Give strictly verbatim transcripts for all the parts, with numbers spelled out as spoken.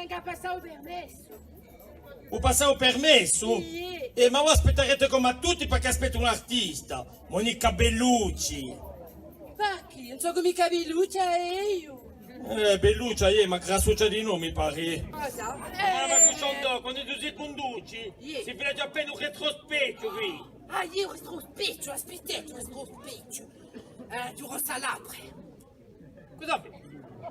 Ancu à passà u permessu. U passà u permessu? Iè. Eh, ma voi aspittarete cum'è tutti, perchè aspettu un artista. Monica Bellucci. Perchè? Ùn sò micca Belluccia eiu. Eh, Belluccia, iè, ma grassuccia di nò, mi pare. Cosa? Ma, ma, eh, cusì, quandu tù ti cunduci, iè, si vede appena un retrospecchiu quì. Ah, iè, un retrospecchiu, aspittate, un retrospecchiu. Eh, tù rossa labbra. Cosa fai?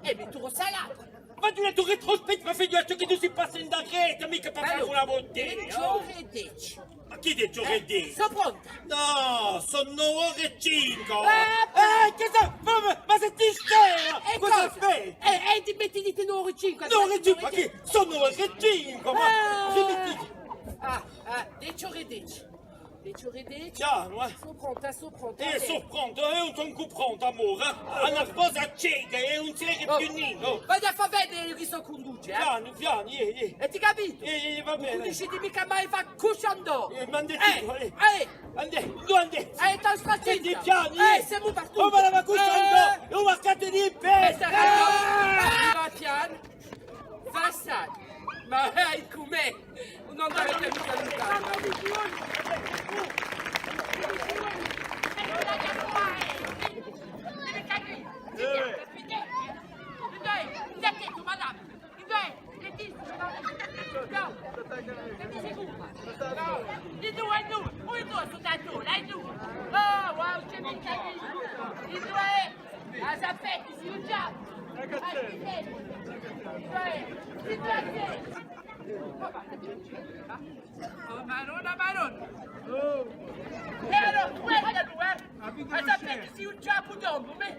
Eh, mi tù rossa labbra. Ma tù, tù retrospecchiu, ma figliolu, ciò chì tù si passa in da rete, micca per fà una buttiglia, oh. Dece ore è dece. Ma chì dece ore è dece? Eh, sò pronta. Nò, sò nove ore è cinque. Eh, eh, chì sò? Ma, ma, ma sì ti scema! Cosa fai? Eh, eh, ti metti di nove ore è cinque. Nove ore è cinque, ma chì? Sò nove ore è cinque, ma... Ah, ah, dece ore è dece. Dece ore è dece. Pianu, eh. Sò pronta, sò pronta. Eh, sò pronta, eh, eiu sò ancu prontu, amore, eh. A nervosa cieca, eh, ùn si vede più nunda. Vai à fà vede chì sò cunduce, eh. Pianu, pianu, iè, iè. Eti capitu? Iè, iè, iè, va bè. Ùn cunnisciti micca mai fà cusciandò. Eh, ma andè, eh, eh. Andè, induv'andè? Eh, t'aspettu. Senti, pianu, eh, iè. Semu partuti. Oh, ma la cusciandò, eh. Hè un marcatu di pesca. Questa è la... Ah! Va pianu. Fassa! Ma, eh, cum'è? Ùn andate micca luntanu. Oh, Maronna, Maronna! Oh! È allora, guarda, guarda! Ma sapete, sì, un giappo dopo, me...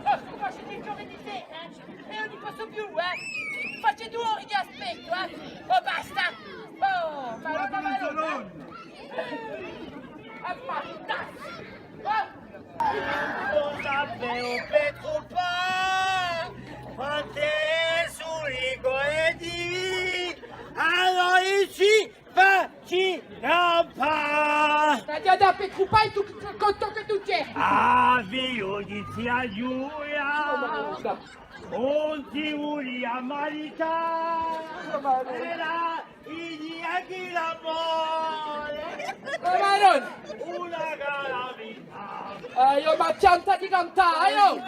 Oh, facete il giovedì sera, eh? È ùn ne possu più, eh! Faccio dui ore di aspettu, eh! Oh, basta! Oh, Maronna, Maronna! Ammazza! Oh! Lo sapeu Petru Pà, quant'è suli è di, allora ci fa, ci campa. T'aghju da dà Petru Pà è tù, tù, tù, tù, tù, tù. Ah, figliu di zia Ghjulia. Oh, ma ùn si vulia marità. Oh, ma ùn... Era i dighji di l'amore. Oh, ma ùn... Una calamita. Eh, eiu, ma pianta di cantà, eiu.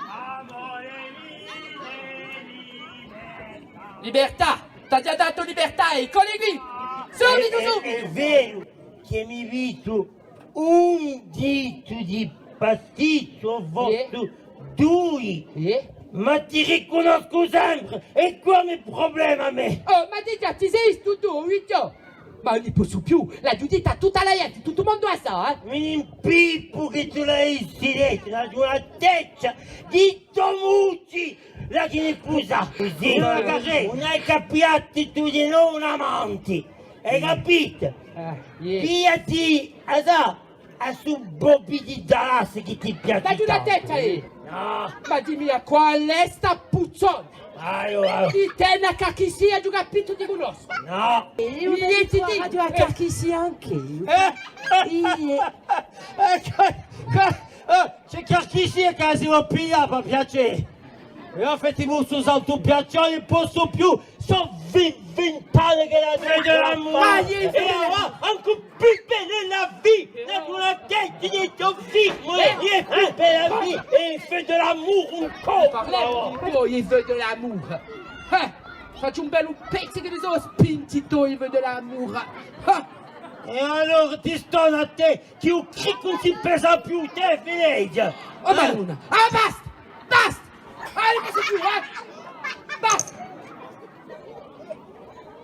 Amore mio, libertà. T'aghju datu libertà, eccoli quì. Subitu, subitu. Hè, hè, hè veru chì mi vidu un ditu di pasticciu, o forse dui. Eh? Ma ti ricunnoscu sempre, è quale hè u problema à mè? Oh, ma digià, ti sè vistu tù, figliò? Ma ùn ne possu più, l'aghju detta à tutta a ghjente, tuttu u mondu a sà, eh? Mi impippu chì tù l'hai dettu, l'aghju una testa di tomucci, là chì ne pusa, cusì, ùn hai capitu di nò un amanti, hai capitu? Eh, iè. Pigliati, a sà, à stu Bobby di Dallas chì ti piace tantu. Ma tù l'hai detta, eh? Nò. Ma dimmi, qual hè sta puzzona? Allora. Ti teni à Carchissia, aghju capitu, ti cunnoscu. Nò. Eiu ti dicu, aghju à Carchissia anch'eiu. Eh? Eiu. Eh, ca-, ca-, eh, ci hè Carchissia chì si vò piglià, per piacè. È eiu feti stu saltu piacè, ùn possu più. Sò vin-, vint'anni chì l'aghju... Fais de l'amour. Ma iè, è avà, ancu più bella vita, una testa di to figliu, eh, iè, più bella vita, è fais de l'amour ancora. Parlemu di tò, i feux de l'amour. Eh, facciu un bellu pezzu chì mi sò spinti i tò, i feux de l'amour. Eh. È allora ti stona à tè, chì u criccu ùn si pesa più, tè, fineghja. Oh, Madonna. Ah, basta, basta. Ah, ùn ne possu più, eh! Basta!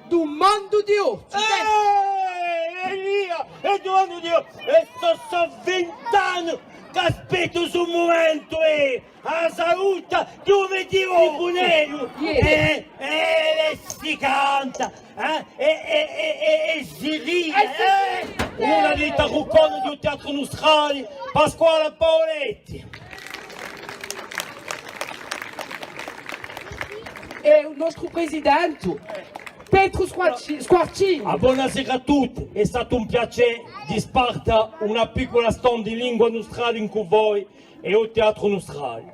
Dumandu di ochji! Eh, Elia, è dumandu di ochji! È sò, sò vint'anni ch'aspettu stu mumentu, eh! A saluta, chì u mettivu cun ellu! Eh, eh, e si canta! Eh? È, è, è, è, è si ride, eh? Una di i tarrucconi di u Teatru Nustrali, Pasquale Paoletti. È u nostru presidente, Petru Squarci-, Squarcini. Ah, bonasera à tutti, hè statu un piacè di sparta una piccula stonda di lingua nustrali incù voi è u Teatru Nustrali.